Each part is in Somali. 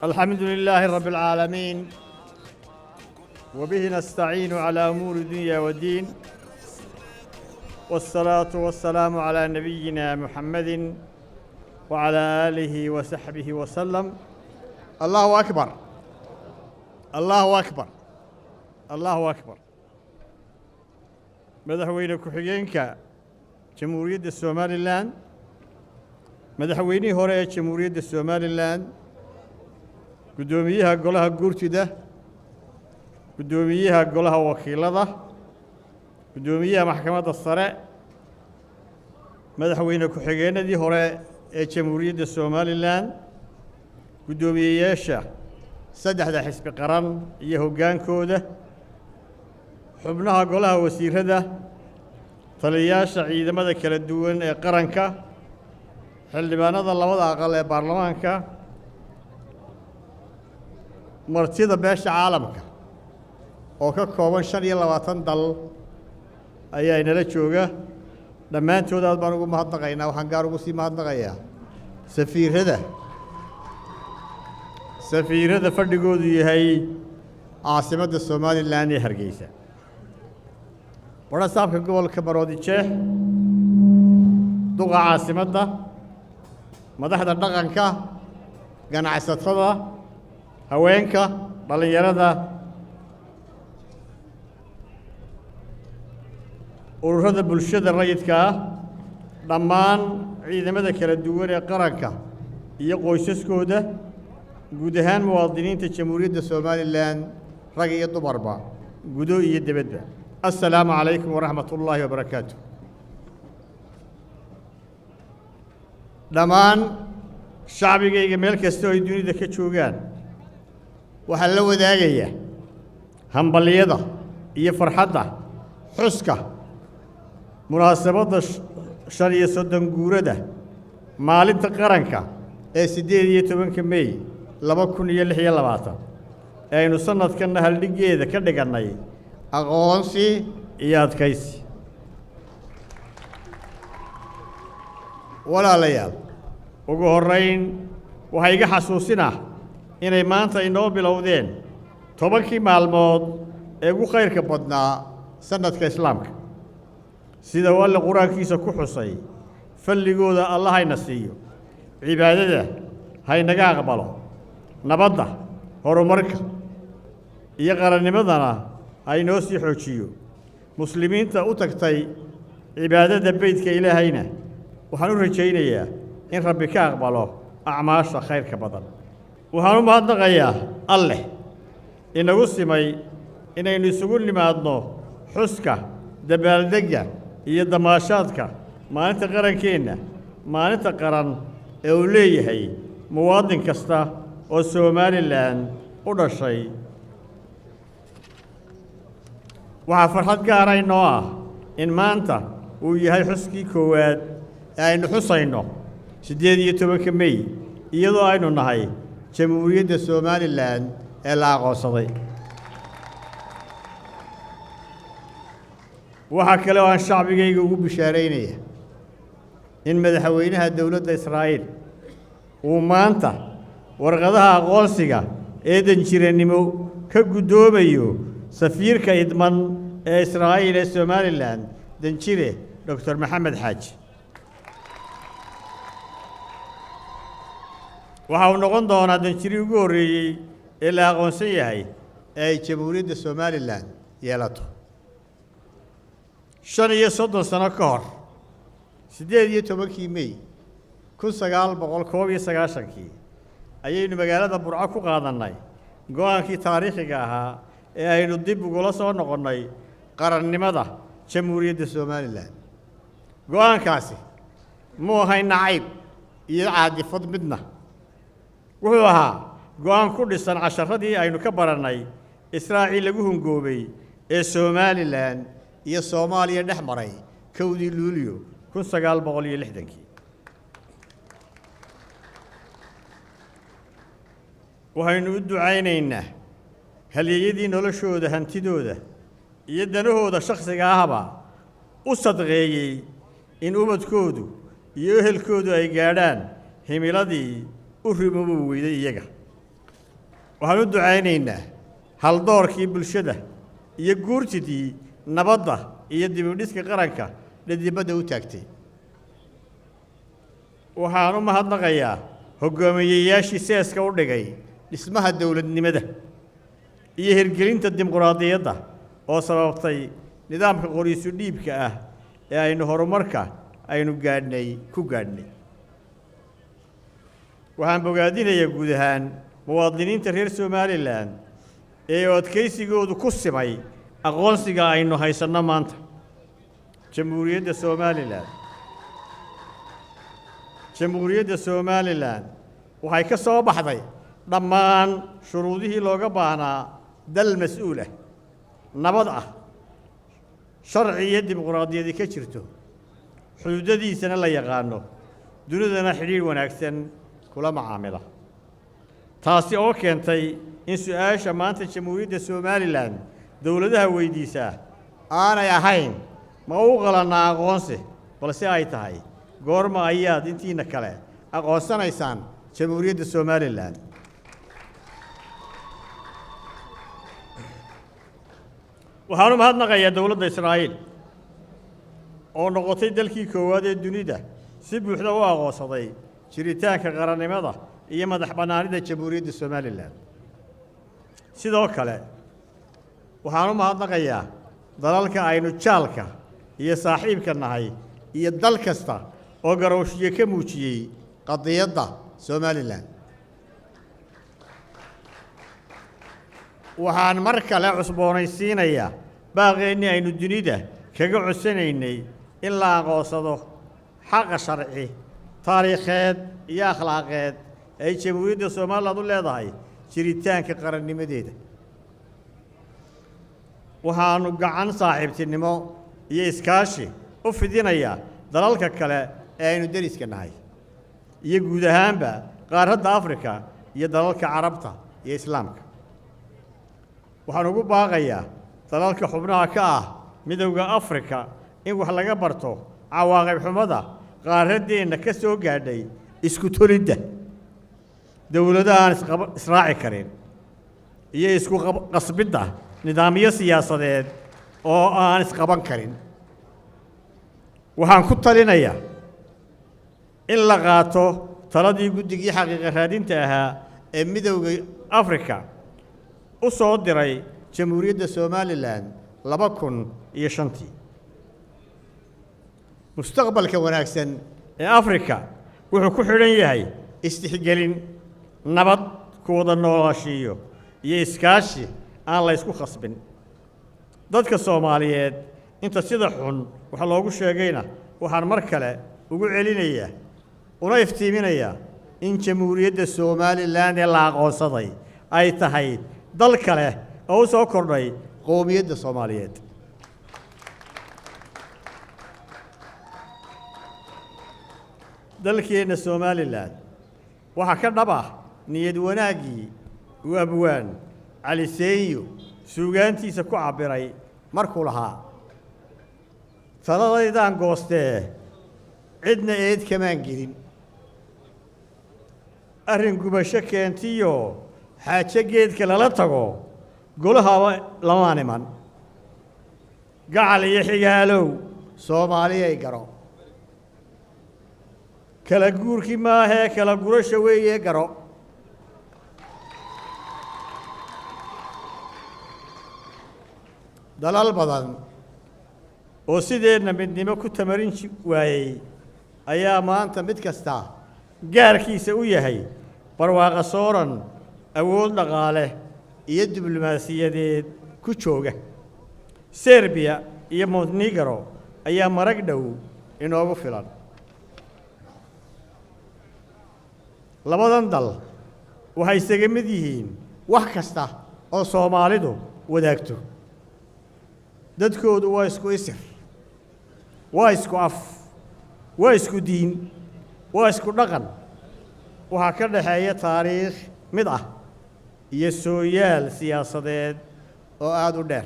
الحمد لله رب العالمين، وبه نستعين على أمور الدنيا والدين، والصلاة والسلام على نبينا محمد وعلى آله وصحبه وسلم. الله أكبر، الله أكبر، الله أكبر. Madaxweyne ku-xigeenka Jamhuuriyadda Somalilan, madaxweynihii hore ee Jamhuuriyadda Somalilan, guddoomiyaha Golaha Guurtida, guddoomiyaha Golaha Wakiilada, guddoomiyaha Maxkamadda Sare, madaxweyne ku-xigeenadii hore ee Jamhuuriyadda Somalilan, guddoomiyeyaasha saddexda xisbi qaran iyo hoggaankooda, xubnaha golaha wasiirada, taliyayaasha ciidamada kala duwan ee qaranka, xildhibaanada labada aqal ee baarlamaanka, martida beesha caalamka oo ka kooban 25 dal ayaa inala jooga. Dhammaantood aad baan ugu mahadnaqaynaa. Waxaan gaar ugu sii mahadnaqayaa safiirada fadhigoodu yahay caasimadda Somalilan ee Hargeysa, badhasaabka gobolka Maroodi Jeex, duqa caasimadda, madaxda dhaqanka, ganacsatada, haweenka, dhallinyarada, ururada bulshada rayidka ah, dhammaan ciidamada kala duwan ee qaranka iyo qoysaskooda, guud ahaan muwaadiniinta Jamhuuriyadda Somalilan, rag iyo dumarba, gudo iyo dibadba, assalaamu calaykum waraxmat ullaahi wabarakaatu. Dhammaan shacbigayga meel kasta oo ay dunida ka joogaan waxaa la wadaagaya hambalyada iyo farxadda xuska munaasabadda 35 guurada maalinta qaranka ee 18-ka Mey 2026 ee aynu sanadkanna haldhiggeeda ka dhigannay aqoonsi iyo adkaysi. Walaalayaal, ugu horrayn waxaa iga xasuusinah inay maanta inoo bilowdeen 10-kii maalmood ee ugu khayrka badnaa sanadka Islaamka, sida uu Alle qur-aankiisa ku xusay. Falligooda Alla hayna siiyo, cibaadada haynaga aqbalo, nabadda, horumarka iyo qarannimadana haynoo sii xoojiyo. Muslimiinta u tagtay cibaadada beydka Ilaahayna waxaan u rajaynayaa in Rabbi ka aqbalo acmaasha khayrka badan. Waxaan u mahadnaqayaa Alleh inagu simay inaynu isugu nimaadno xuska, dabaaldegga iyo damaashaadka maalinta qarankeenna, maalinta qaran ee uu leeyahay muwaadin kasta oo Somalilan u dhashay. Waxaa farxad gaara inoo ah in maanta uu yahay xuskii koowaad ee aynu xusayno 18-ka Mey iyadoo aynu nahay Jamhuuriyadda Somalilan ee la aqoonsaday. Waxaa kale oo aan shacbigayga ugu bishaaraynaya in madaxweynaha dowladda Israa'iil uu maanta warqadaha aqoonsiga ee danjirannimo ka guddoomayo safiirka idman ee Israa'iil ee Somalilan, danjire Doctor Maxamed Xaaji. Waxa uu noqon doonaa danjirii ugu horreeyey ee la aqoonsan yahay ee ay Jamhuuriyadda Somalilan yeelato. 35 sano ka hor, 18-kii Mey 1991-kii, ayaynu magaalada Burco ku qaadannay go'aankii taariikhiga ahaa ee aynu dib ugula soo noqonnay qarannimada Jamhuuriyadda Somalilan. Go'aankaasi muu ahayn nacayb iyo caadifad midna. Wuxuu ahaa go'aan ku dhisan casharadii aynu ka barannay Israaciil lagu hungoobay ee Somalilan iyo Soomaaliya dhex maray 1-dii Luulyo 1960-kii. Waxaynu u ducaynaynaa halyeeyadii noloshooda, hantidooda iyo danahooda shakhsiga ahba u sadqeeyey in ubadkoodu iyo ehelkoodu ay gaadhaan himiladii u rimoobi weyday iyaga. Waxaan u ducaynaynaa haldoorkii bulshada iyo guurtidii nabadda iyo dib u dhiska qaranka dhidibadda u taagtay. Waxaan u mahadnaqayaa hoggaamiyeyaashii seeska u dhigay dhismaha dowladnimada iyo hirgelinta dimuqraadiyadda oo sababtay nidaamka qoriisu dhiibka ah ee aynu horumarka aynu gaadhnay ku gaadhnay. Waxaan bogaadinayaa guud ahaan muwaadiniinta reer Somaliland ee adkaysigoodu ku simay aqoonsiga aynu haysanno maanta. Jamhuuriyadda Somaliland waxay ka soo baxday dhammaan shuruudihii looga baahnaa dal mas'uul ah, nabad ah, sharci iyo dimuqraadiyadi ka jirto, xuduudadiisana la yaqaano, dunidana xidhiidh wanaagsan kula macaamila, taasi oo keentay in su'aasha maanta Jamhuuriyadda Somaliland dowladaha weydiisaa aanay ahayn "Ma u qalannaa aqoonsi?", balse ay tahay "Goorma ayaad intiina kale aqoonsanaysaan Jamhuuriyadda Somaliland?" Waxaan u mahadnaqayaa dowladda Israa'iil oo noqotay dalkii koowaad ee dunida si buuxda u aqoonsaday jiritaanka qarannimada iyo madax bannaanida Jamhuuriyadda Somaliland. Sidoo kale waxaan u mahadnaqayaa dalalka aynu jaalka iyo saaxiibka nahay iyo dal kasta oo garowshiye ka muujiyey qadiyadda Somaliland. Waxaan mar kale cusboonaysiinayaa baaqeennii aynu dunida kaga codsanaynay in la aqoonsado xaqa sharci, taariikheed iyo akhlaaqeed ay Jamhuuriyadda Somaliland u leedahay jiritaanka qarannimadeeda. Waxaanu gacan saaxiibtinimo iyo iskaashi u fidinayaa dalalka kale ee aynu deriska nahay iyo guud ahaanba qaaradda Afrika iyo dalalka Carabta iyo Islaamka. Waxaan ugu baaqayaa dalalka xubnaha ka ah Midowda Afrika in wax laga barto cawaaqib xumada qaaraddeenna ka soo gaadhay isku tolidda dowladaha aan israaci karin iyo isku qasbidda nidaamyo siyaasadeed oo aan isqaban karin. Waxaan ku talinayaa in la qaato taladii guddigii xaqiiqa raadinta ahaa ee Midowda Afrika u soo diray Jamhuuriyadda Somaliland 2005-tii. Mustaqbalka wanaagsan ee Afrika wuxuu ku xidhan yahay istixgelin, nabad ku wada noolaashiiyo iyo iskaashi aan la ysku khasbin. Dadka Soomaaliyeed inta sida xun wax loogu sheegayna waxaan mar kale ugu celinayaa una iftiiminayaa in Jamhuuriyadda Somaliland ee la aqoonsaday ay tahay dal kale oo u soo kordhay qowmiyadda Soomaaliyeed. Dalkeenna Somaliland waxaa ka dhab ah niyad wanaaggii uu abwaan Cali Seenyo suugaantiisa ku cabbiray markuu lahaa: "Taladaydaan goostee, cidna eed kamaan gelin, arrin gubasho keentiyo xaajo geedka lala tago golahaba lamaan iman. Gacal iyo xigaalow, Soomaaliyay garo, kala guurkii maahee kala gurasha weeye garo." Dalal badan oo sideenna midnimo ku tamarin waayey ayaa maanta mid kasta gaarkiisa u yahay barwaaqa sooran, awood dhaqaale iyo diblomaasiyadeed ku jooga. Serbiya iyo Montenegro ayaa marag dhow inoogu filan. Labadan dal waxay isaga mid yihiin wax kasta oo Soomaalidu wadaagto. Dadkoodu waa isku isir, waa isku af, waa isku diin, waa isku dhaqan. Waxaa ka dhaxeeya taariikh mid ah iyo sooyaal siyaasadeed oo aada u dheer.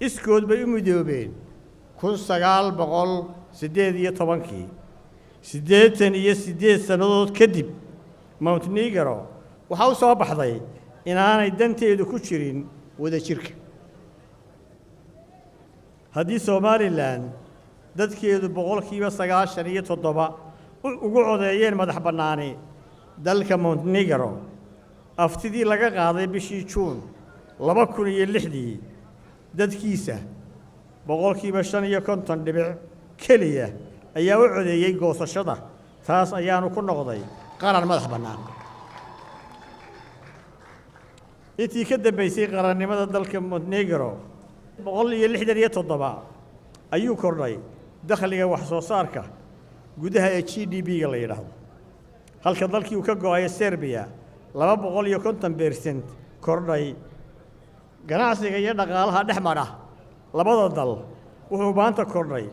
Iskood bay u midoobeen 1918-kii. 88 sannadood kadib, Montenegro waxaa u soo baxday Inaanay danteedu ku jirin wadajirka. Haddii Somaliland dadkeedu 97% ugu codeeyeen madax bannaani dalka Montenegro aftidii laga qaaday bishii Juun 2006-dii, dadkiisa 55% dhibic keliya ayaa u codeeyey goosashada. Taas ayaanu ku noqday qaran madax bannaan. Intii ka dambeysay qarannimada dalka Montenegro, 167 ayuu kordhay dakhliga wax soo saarka gudaha ee GDP-ga la yidhaahdo, halka dalkii uu ka go'ayo Serbiya 250% kordhay. Ganacsiga iyo dhaqaalaha dhex mara labada dal wuxuu maanta kordhay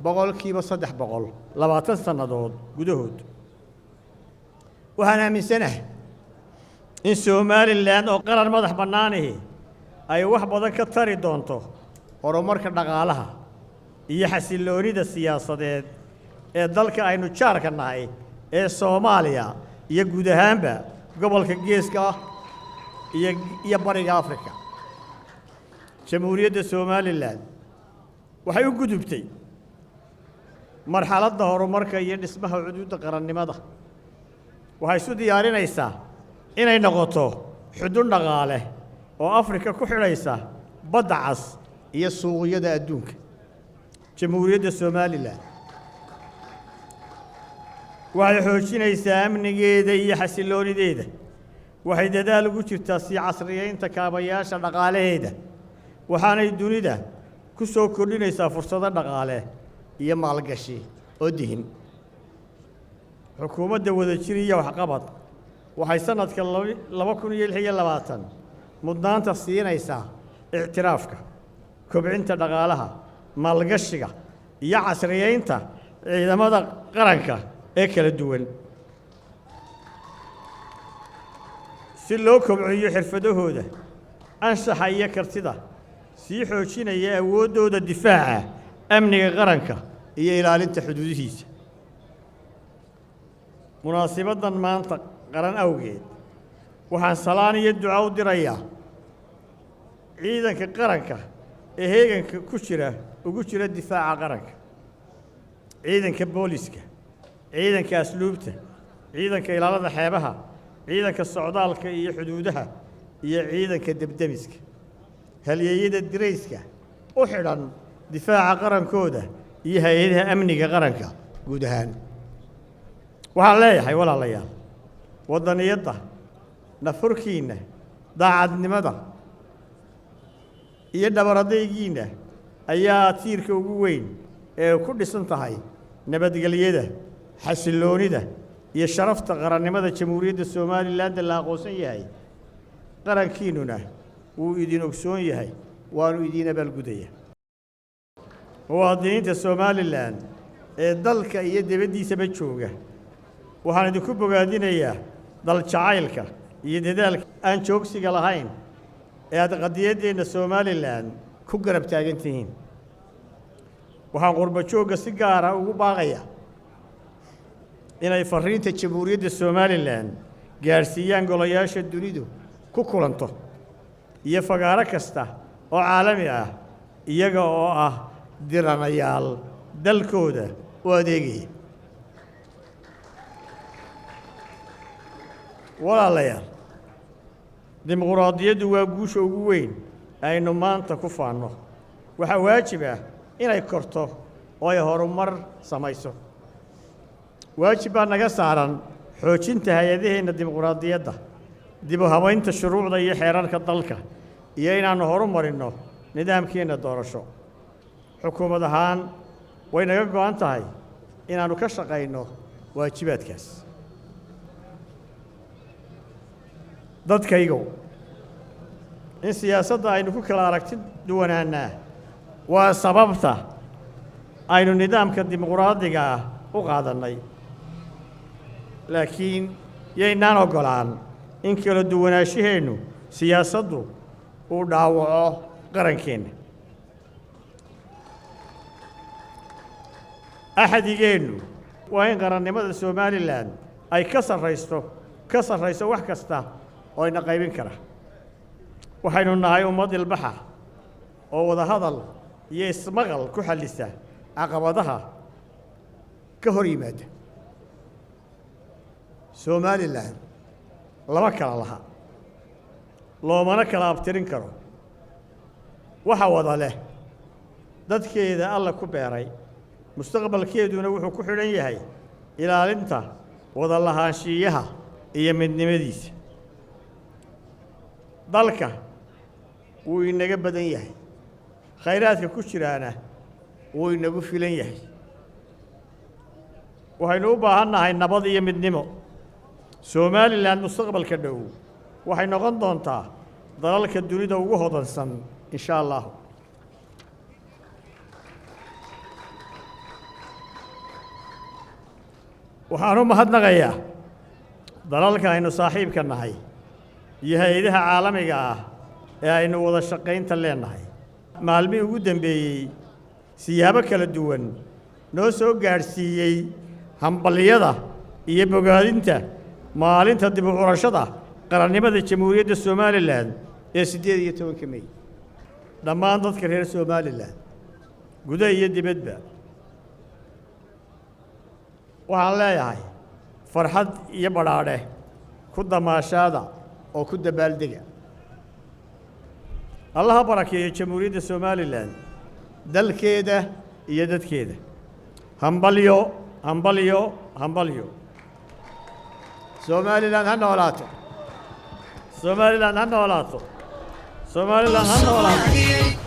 300% 20 sannadood gudahood. Waxaan aaminsanahay in Somaliland oo qaran madax bannaanihi ay wax badan ka tari doonto horumarka dhaqaalaha iyo xasilloonida siyaasadeed ee dalka aynu jaarka nahay ee Soomaaliya iyo guud ahaanba gobolka Geeska ah iyo Bariga Afrika. Jamhuuriyadda Somaliland waxay u gudubtay marxaladda horumarka iyo dhismaha xuduudda qarannimada. Waxay isu diyaarinaysaa inay noqoto xudun dhaqaale oo Afrika ku xidhaysa Badda Cas iyo suuqyada adduunka. Jamhuuriyadda Somaliland waxay xoojinaysaa amnigeeda iyo xasilloonideeda. Waxay dadaal ugu jirtaa sii casriyeynta kaabayaasha dhaqaalaheeda, waxaanay dunida ku soo kordhinaysaa fursado dhaqaale iyo maalgashi oo dihin. Xukuumadda Wadajir iyo Waxqabad waxay sanadka 2026 mudnaanta siinaysaa ictiraafka, kobcinta dhaqaalaha, maalgashiga iyo casriyeynta ciidamada qaranka ee kala duwan si loo kobciyo xirfadahooda, anshaxa iyo kartida, sii xoojinaya awooddooda difaaca amniga qaranka iyo ilaalinta xuduudihiisa. Munaasibaddan maanta qaran awgeed, waxaan salaan iyo duco u dirayaa ciidanka qaranka ee heeganka ku jira ugu jira difaaca qaranka, ciidanka booliska, ciidanka asluubta, ciidanka ilaalada xeebaha, ciidanka socdaalka iyo xuduudaha iyo ciidanka debdemiska, halyeeyada dirayska u xidhan difaaca qarankooda iyo hay-adaha amniga qaranka guud ahaan. Waxaan leeyahay, walaalayaal, waddaniyadda, nafurkiinna, daacadnimada iyo dhabaradaygiinna ayaa tiirka ugu weyn ee ku dhisan tahay nabadgelyada, xasilloonida iyo sharafta qarannimada Jamhuuriyadda Somaliland la aqoonsan yahay. Qarankiinnuna wuu idin ogsoon yahay, waanu idiin abaalgudaya. Muwaadiniinta Somaliland ee dalka iyo dibaddiisaba jooga, waxaan idinku bogaadinayaa daljacaylka iyo dadaalka aan joogsiga lahayn ee aad qadiyaddeenna Somaliland ku garab taagan tihiin. Waxaan qurbo joogga si gaara ugu baaqaya inay fariinta Jamhuuriyadda Somaliland gaadhsiiyaan golayaasha dunidu ku kulanto iyo fagaaro kasta oo caalami ah, iyaga oo ah diranayaal dalkooda u adeegaya. Walaalayaal, dimuquraadiyaddu waa guusha ugu weyn aynu maanta ku faanno. Waxaa waajib ah inay korto oo ay horumar samayso. Waajib baa naga saaran xoojinta hay-adaheenna dimuquraadiyadda, dib u habaynta shuruucda iyo xeerarka dalka, iyo inaannu horumarinno nidaamkeenna doorasho. Xukuumad ahaan way naga go'an tahay inaannu ka shaqayno waajibaadkaas. Dadkaygow, in siyaasadda aynu ku kala aragti duwanaannaa waa sababta aynu nidaamka dimuquraadiga ah u qaadannay, laakiin yaynaan oggolaan in kala duwanaashaheennu siyaasaddu uu dhaawaco qarankeenna. Axdigeennu waa in qarannimada Somaliland ay ka sarraysto wax kasta oo ina qaybin kara. Waxaynu nahay ummad ilbaxa oo wadahadal iyo ismaqal ku xallisa caqabadaha ka hor yimaada. Somalilan lama kala laha, loomana kala abtirin karo. Waxa wada leh dadkeeda Alla ku beeray, mustaqbalkeeduna wuxuu ku xidhan yahay ilaalinta wada lahaanshiiyaha iyo midnimadiisa. Dalka wuu inaga badan yahay, khayraadka ku jiraana wuu inagu filan yahay. Waxaynu u baahan nahay nabad iyo midnimo. Somalilan mustaqbalka dhow waxay noqon doontaa dalalka dunida ugu hodansan, insha Allah. Waxaan u mahadnaqayaa dalalka aynu saaxiibka nahay iyo hay-adaha caalamiga ah ee aynu wada shaqaynta leenahay. Maalmihii ugu dambeeyey siyaabo kala duwan noo soo gaadhsiiyey hambalyada iyo bogaadinta maalinta dib u curashada qarannimada Jamhuuriyadda Somalilan ee 18-ka Mey. Dhammaan dadka reer Somalilan, gudaha iyo dibadba, waxaan leeyahay farxad iyo badhaadhe ku damaashaada oo ku dabaaldega. Allaha barakeeyo Jamhuuriyadda Somalilan, dalkeeda iyo dadkeeda. Hambalyo, hambalyo, hambalyo. Somalilan ha noolaato. Somalilan ha noolaato. Somalilan ha noolaato.